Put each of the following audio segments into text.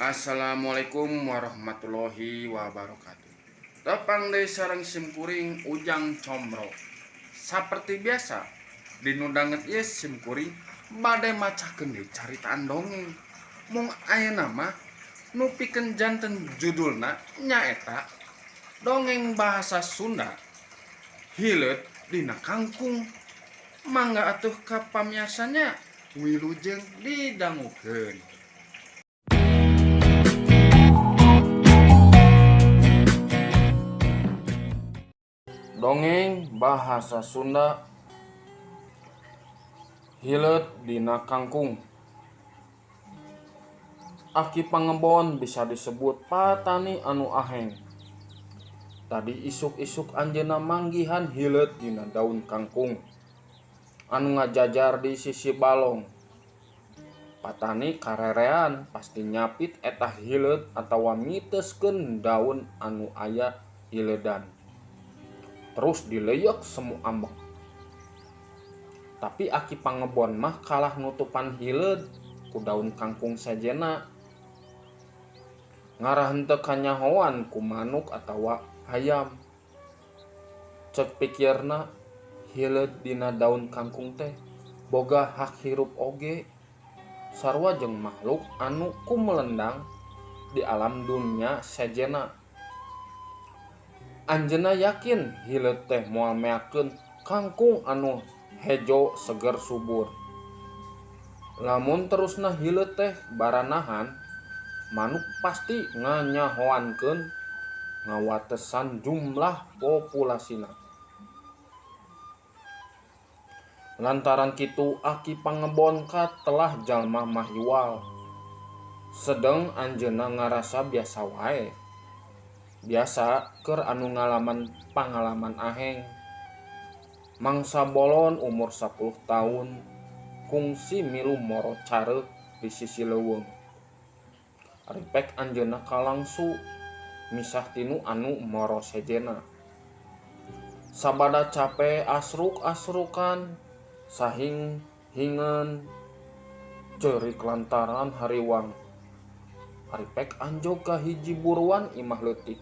Assalamualaikum warahmatullahi wabarakatuh. Tepang deui sareng simkuring Ujang Comro. Saperti biasa dinu danget ieu simkuring bade macakeun deui caritaan dongeng. Mung ayeuna mah nu pikeun janten judulna nyaeta dongeng bahasa Sunda Hileud dina Kangkung. Mangga atuh ka pamiarsa nya wilujeng didangukeun. Dongeng bahasa Sunda Hileud dina Kangkung. Aki Pangebon bisa disebut patani anu aheng. Tadi isuk-isuk anjeunna manggihan hileud dina daun kangkung anu ngajajar di sisi balong. Patani karerean pasti nyapit eta hileud atawa miteuskeun daun anu aya hileudan. Terus dileyek semu ambek. Tapi Aki Pangebon mah kalah nutupan hileud ku daun kangkung sejenna. Ngarah henteu kanyahoan ku manuk atawa hayam. Cek pikirna hileud dina daun kangkung teh boga hak hirup oge. Sarua jeung makhluk anu kumelendang di alam dunya sejenna. Anjeunna yakin hileud teh moal meakeun kangkung anu hejo seger subur. Lamun terusna hileud teh baranahan, manuk pasti nganyahoankeun ngawatesan jumlah populasina. Lantaran kitu Aki Pangebon katelah jalma mahiwal. Sedeng anjeunna ngarasa biasa wae. Biasa keur anu ngalaman pangalaman aheng. Mangsa bolon umur 10 tahun kungsi milu moro careuh di sisi leuweung. Ripek anjeunna kalangsu misah tinu anu moro sejenna. Sabada cape asruk-asrukan sahing hingeun ceurik lantaran hariwang. Aripek anjog ka hiji buruan imah leutik.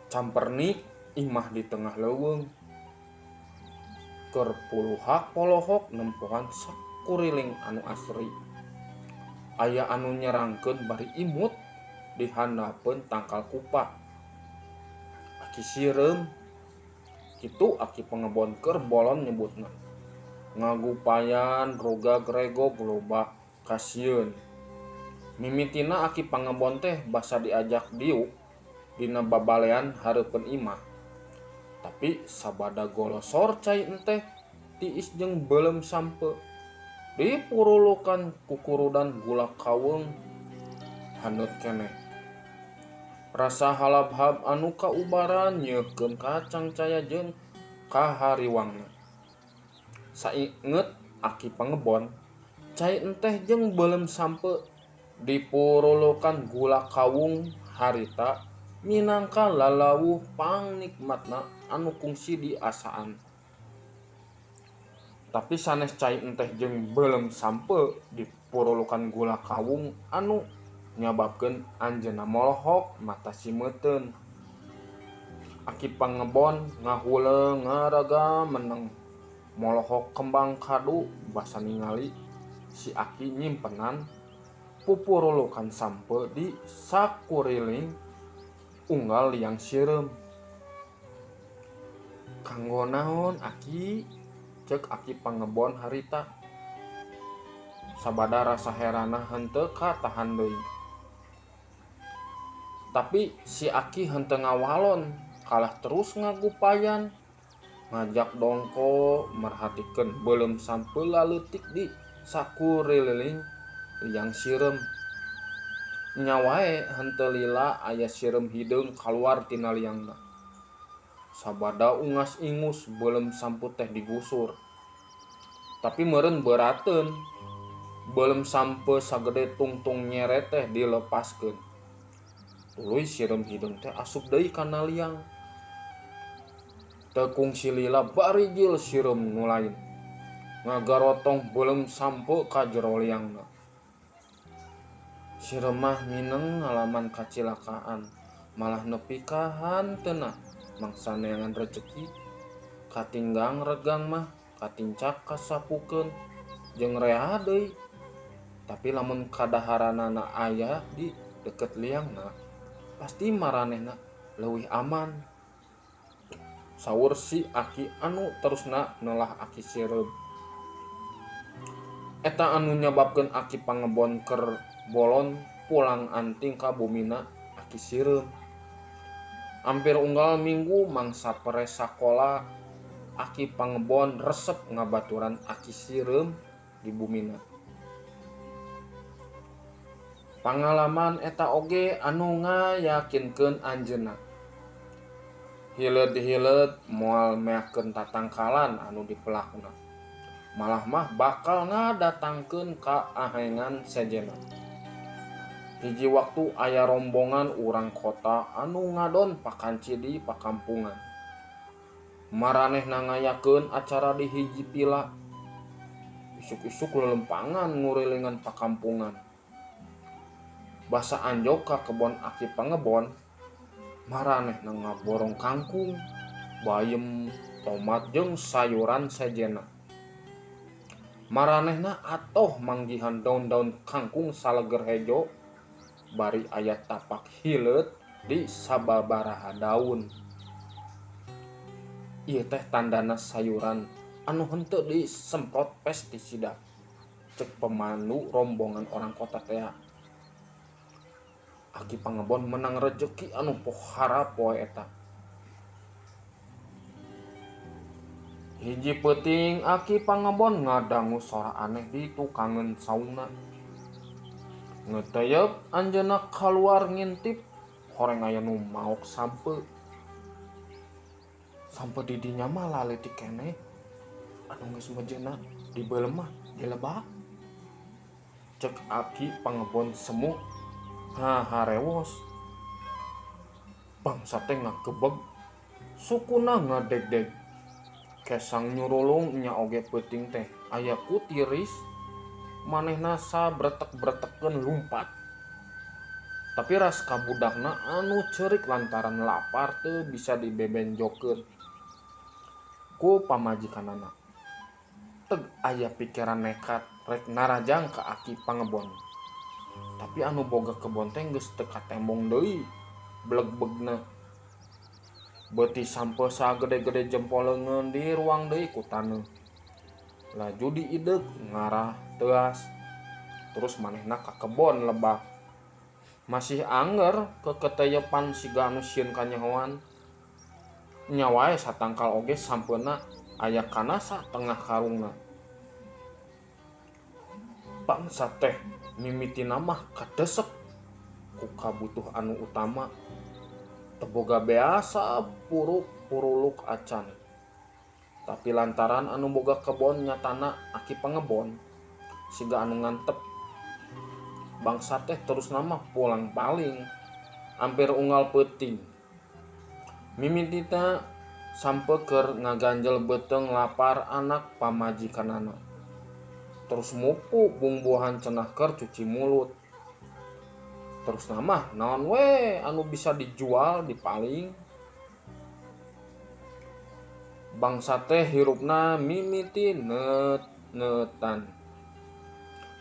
Campernik imah di tengah leuweung. Keur puluhak polohok nempohan sakuriling anu asri. Aya anu nyerangkeun bari imut di handapeun tangkal kupa. Aki sireum kitu Aki Pangebon keur bolon nyebutna. Ngagupayan rogag regog loba kasieun. Mimitina Aki Pangebon teh basa diajak diuk dina babalean hareupeun imah. Tapi sabada golosor cai enteh tiis jeung beuleum sampe. Dipurulukan kukurudan gula kaweung haneut keneh. Rasa halabhab anu kaubaran nyeukeun kacang caya jeung kahariwangna. Sainget Aki Pangebon, cai enteh jeung beuleum sampe dipurulukan gula kawung harita minangka lalawuh pangnikmatna anu kungsi diasaan. Tapi sanes cai enteh jeung beuleum sampe dipurulukan gula kawung anu nyababkeun anjeunna molohok mata simeuteun. Aki Pangebon ngahuleung ngaraga meneng molohok kembang kadu basa ningali si Aki nyimpenan pupurulukan sampe di sakuriling unggal liang sireum. Kanggo naon Aki? Cek Aki Pangebon harita. Sabada rasa herana henteu katahan deui. Tapi si Aki henteu ngawalon, kalah terus ngagupayan, ngajak dongko merhatikeun beuleum sampe laleutik di sakuriling liang sireum. Nya wae henteu lila aya sireum hideung kaluar tina liangna. Sabada ungas-ingus beuleum sampe teh digusur. Tapi meureun beurateun beuleum sampe sagede tungtung nyere teh dilepaskeun. Tuluy sireum hideung teh asup deui kana liang. Teu kungsi lila barijil sireum nu lain. Ngagarotong beuleum sampe ka jero liangna. Si remah mineng ngalaman kacilakaan, malah nepi ka hanteuna mangsa neangan rejeki. Katinggang regang mah katincak kasapukeun jeung rea deui. Tapi lamun kadaharanana aya di deket liangna, pasti maranehna leuwih aman. Saur si aki anu terusna nelah aki sireum. Eta anu nyebabkeun aki pangebon keur bolon pulang anting ka bumina aki sireum. Hampir unggal minggu mangsa pere sakola aki pangebon resep ngabaturan aki sireum di bumina. Pangalaman eta oge anu ngayakinkeun anjeunna. Hileud-hileud moal meakeun tatangkalan anu dipelakna. Malah mah bakal ngadatangkeun ka ahengan sejenna. Hiji waktu aya rombongan urang kota anu ngadon pakanci di pakampungan. Maranehna ngayakeun acara di hiji pila. Isuk-isuk lelempangan ngurilingan pakampungan. Basa anjog ka kebon aki pangebon, maranehna ngaborong kangkung, bayem, tomat jeung sayuran sejenna. Maranehna atoh manggihan daun-daun kangkung saleger hejo, bari aya tapak hileut di sababaraha daun. Ieu teh tandana sayuran anu henteu disemprot pestisida, cek pemandu rombongan orang kota tea. Aki pangebon menang rejeki anu pohara poe eta. Hiji peuting aki pangebon ngadangu sora aneh di tukangeun saungna. Ngeteyep anjeunna kaluar ngintip horeng aya nu maok sampe. Sampe di dinya mah laleutik keneh. Anu geus mejeuna dibeuleum mah dilebak. Cek aki pangebon semu haharewos. Bangsa teh ngagebeg, sukuna ngadegdeg. Kesang nyurulung nya oge peuting teh aya ku tiris, manehna sabretek-bretekeun lumpat. Tapi ras kabudakna anu ceurik lantaran lapar teu bisa dibebenjokeun ku pamajikanana. Teg aya pikiran nekat rek narajang ka aki pangebon. Tapi anu boga kebon teh geus teu katembong deui blegbegna. Beuti sampe sagede-gede jempol leungeun di ruang deui ku taneuh. Laju diideuk ngarah teuas. Terus manehna ka kebon lebak. Masih anger keketeyepan siga anu sieun kanyahoan. Nya wae satangkal oge sampeuna aya kana satengah karungna. Bangsa teh mimitina mah kadesek ku kabutuh anu utama. Teboga beasa puruk puruluk acan. Tapi lantaran anu boga kebon nyatana aki pangebon siga anu ngantep. Bangsa teh terus nama pulang paling hampir unggal peuting. Mimitina sampe keur ngaganjel beuteung lapar anak pamajikanana. Terus mupu bungbuhan cenah keur cuci mulut. Terus nama naon we anu bisa dijual dipaling. Bangsa teh hirupna mimiti net-netan.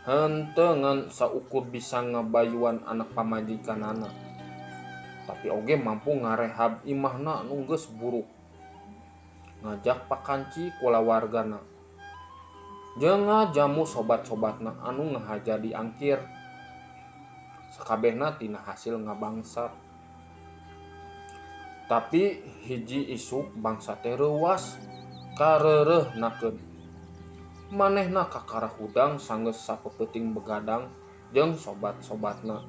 Henteu ngan saukur bisa ngabayuan anak pamajikanana. Tapi oge mampu ngarehab imahna anu geus buruk. Ngajak pakanci kulawargana. Jeung ngajamu sobat-sobatna anu ngahaja diangkir. Sakabehna tina hasil ngabangsat. Tapi hiji isuk bangsa teh reuwas kareureuhnakeun. Manehna kakara hudang sanggeus sapeuting begadang jeung sobat-sobatna.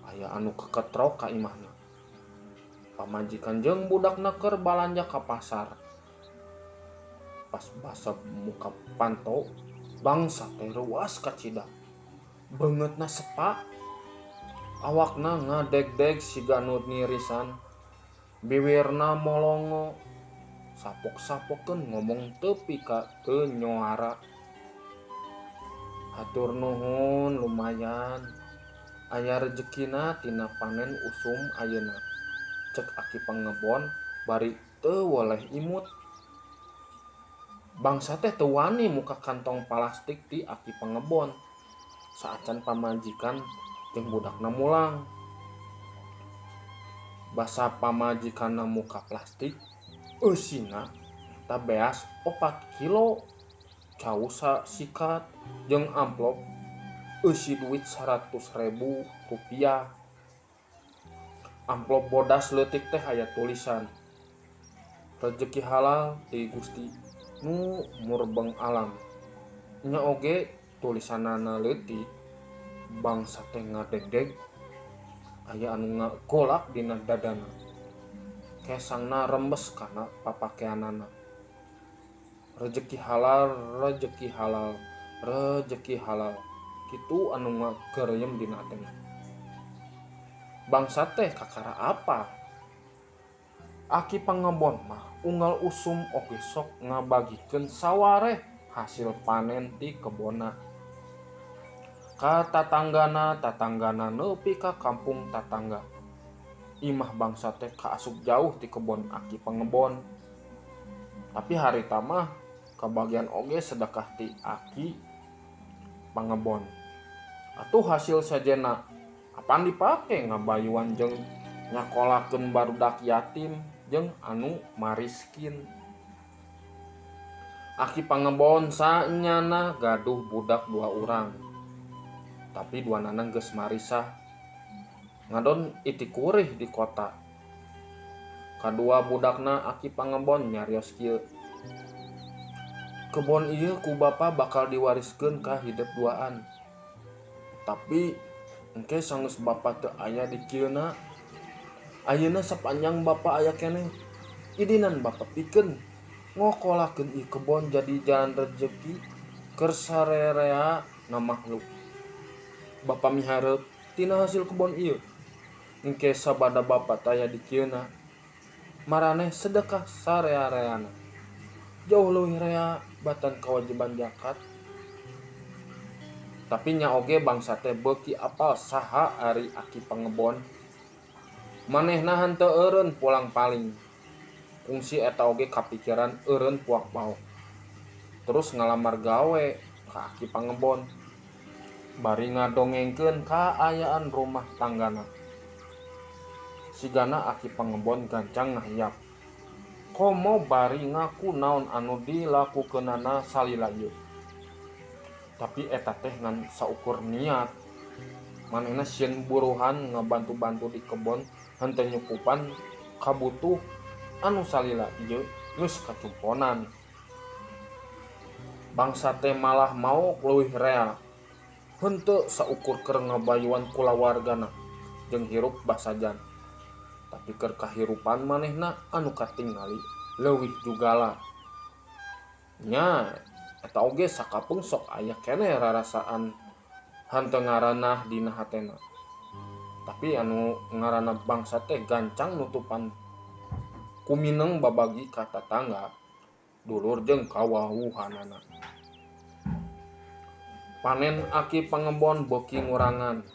Aya anu keketrok ka imahna. Pamajikan jeung budakna keur balanja ka pasar. Pas basa muka panto, bangsa teh reuwas kacida. Beungeutna sepa, awakna ngadegdeg siga nu nirisan, biwirna molongo, sapok-sapokeun ngomong teu pika teu nyoara. Hatur nuhun lumayan. Aya rejekina tina panen usum ayeuna. Cek aki pangebon bari teu woleh imut. Bangsa teh teu wani muka kantong plastik ti aki pangebon. Saacan pamajikan jeung budakna mulang. Basa pamajikanna muka plastik eusina eta beas 4 kilo cau sikat jeung amplop eusi duit 100.000 rupiah. Amplop bodas leutik teh aya tulisan rejeki halal ti Gusti nu murbeng alam. Nya oge tulisanana leutik. Bangsa teh ngadegdeg aya anu ngagolak dina dadana. Kesangna rembes kana papakeanana. Rejeki halal, rejeki halal, rejeki halal. Kitu anu ngagerem dina atena. Bangsa teh kakara apa? Aki pangebon mah unggal usum oge sok ngabagikeun sawareh hasil panen ti kebonna. Ka tatanggana, tatanggana nepi ka kampung tatangga. Imah bangsa teh kaasup jauh ti kebon aki pangebon. Tapi harita mah kabagian oge sedekah ti aki pangebon. Atuh hasil sajena apaan dipake ngabayuan jeung nyakolakeun barudak yatim jeung anu mariskin. Aki pangebon saenyana gaduh budak 2 urang. Tapi duanana geus marisah. Ngadon iti kurih di kota. Kadua budakna aki pangebon nyarios kieu. Kebon ieu ku bapa bakal diwariskeun ka hidep duaan. Tapi engke sanggeus bapa teu aya di kieuna. Ayeuna sapanjang bapa aya keneh, idinan bapa pikeun ngokolakeun ieu kebon jadi jalan rejeki keur sarerea na makhluk. Bapa mihareup tina hasil kebon ieu. Engke sabada bapa taya di kieuna, maraneh sedekah sareareana. Jauh leuwih rea batan kewajiban zakat. Tapi nya oge bangsa teh beuki apal saha ari aki pangebon. Manehna henteu eureun pulang paling. Kungsi eta oge kapikiran eureun puak paok. Terus ngalamar gawe ka aki pangebon. Bari ngadongengkeun kaayaan rumah tanggana. Sigana aki pangebon gancang ngahiap. Komo bari ngaku naon anu dilakukeunana salila ieu. Tapi eta teh ngan saukur niat. Manehna sieun buruhan ngabantu-bantu di kebon henteu nyukupan kabutuh anu salila ieu geus kacumponan. Bangsa teh malah maok leuwih rea. Henteu saukur keur ngabayuan kulawargana jeung hirup basajan. Tapi keur kahirupan manehna anu katingali leuwih jugala. Nya eta oge sakapeung sok aya keneh rarasaan henteu ngaranah dina hatena. Tapi anu ngaranna bangsa teh gancang nutupan kumineng babagi ka tatangga, dulur jeung kawawuhanana. Panen aki pangebon beuki ngurangan.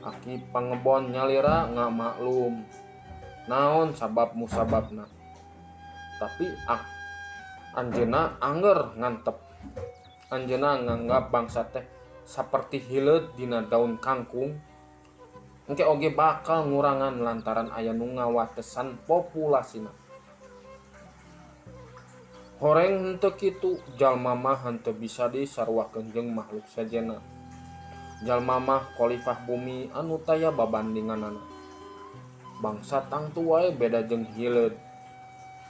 Aki pangebon nyalira ngamaklum naon sabab musababna. Tapi anjeunna angger ngantep. Anjeunna nganggap bangsa teh saperti hileud dina daun kangkung. Engke oge bakal ngurangan lantaran aya nu ngawatesan populasina. Horeng henteu kitu, jalma mah henteu bisa disaruakeun jeung makhluk sejenna. Jalma mah khalifah bumi anu taya babandinganana. Bangsa tangtu wae beda jeung hileud.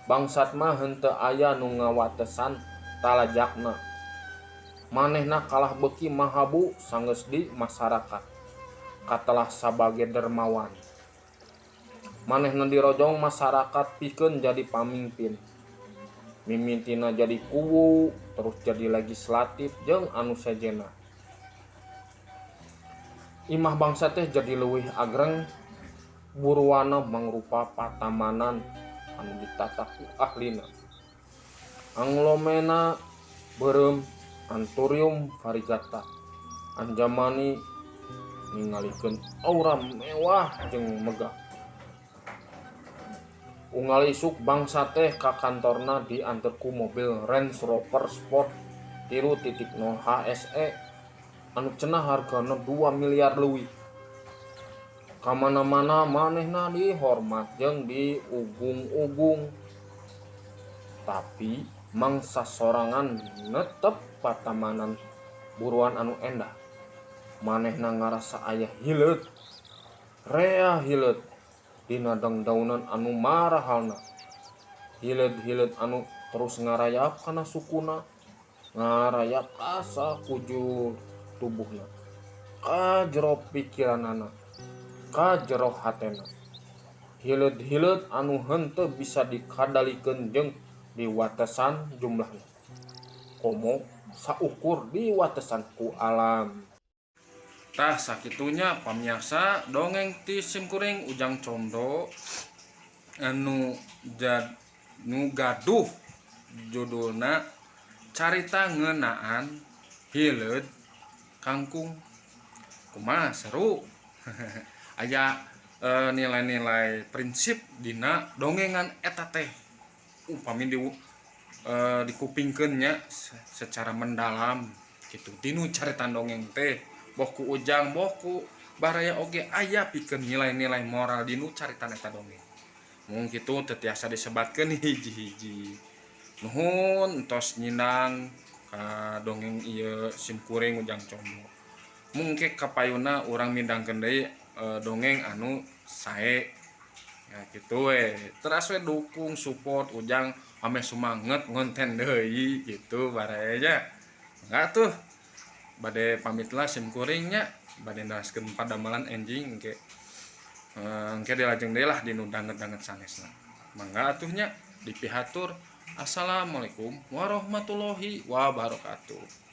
Bangsat mah henteu aya nu ngawatesan talajakna. Manehna kalah beuki mahabu sanggeus di masyarakat. Katelah sabage dermawan. Manehna dirojong masyarakat pikeun jadi pamimpin. Mimitina jadi kuwu, terus jadi legislatif jeung anu sejenna. Imah bangsa teh jadi leuwih agreng, buruana mangrupa patamanan anu ditata ku ahlina. Anglomena beureum Anthurium variegata. Anjamani ningalikeun aura mewah jeung megah. Unggal isuk bangsa teh ka kantorna dianter ku mobil Range Rover Sport 3.0 HSE anu cenah hargana 2 miliar leuwih. Kamana-mana manehna dihormat jeung diugung-ugung. Tapi mangsa sorangan netep patamanan buruan anu endah. Manehna ngarasa aya hileud, rea hileud dina dangdaunan anu marahalna. Hileud-hileud anu terus ngarayap kana sukuna, ngarayap ka sakujur tubuhna, ka jero pikiranana, ka jero hatena. Hileud-hileud anu henteu bisa dikadalikeun jeung diwatesan jumlahna. Komo saukur diwatesan ku alam. Tah sakitunya pamiarsa dongeng ti simkuring Ujang Condro anu jad nu gaduh judulna Carita Ngeunaan Hileud Kangkung. Kumaha seru? Aya nilai-nilai prinsip dina dongengan eta teh upami dikupingkeun nya secara mendalam gitu dinu carita dongeng teh, boh ku Ujang boh ku baraya oge aya pikeun nilai-nilai moral dinu carita eta dongeng. Mung kitu, teu tiasa disebatkeun hiji-hiji. Nuhun entos nyindang ka dongeng ieu simkuring Ujang Condro. Mungkin kapayuna urang mindangkeun deui dongeng anu sae ya, gitu we. Teras we dukung, support Ujang ameh sumanget ngonten deui gitu baraya nya. Enggak tuh, bade pamit lah simkuring nya, bade neraskeun padamelan enjing engke. Engke dilajeng deui lah dinu danget-danget sanesna. Mangga atuh nya, dipihatur. Assalamualaikum warahmatullahi wabarakatuh.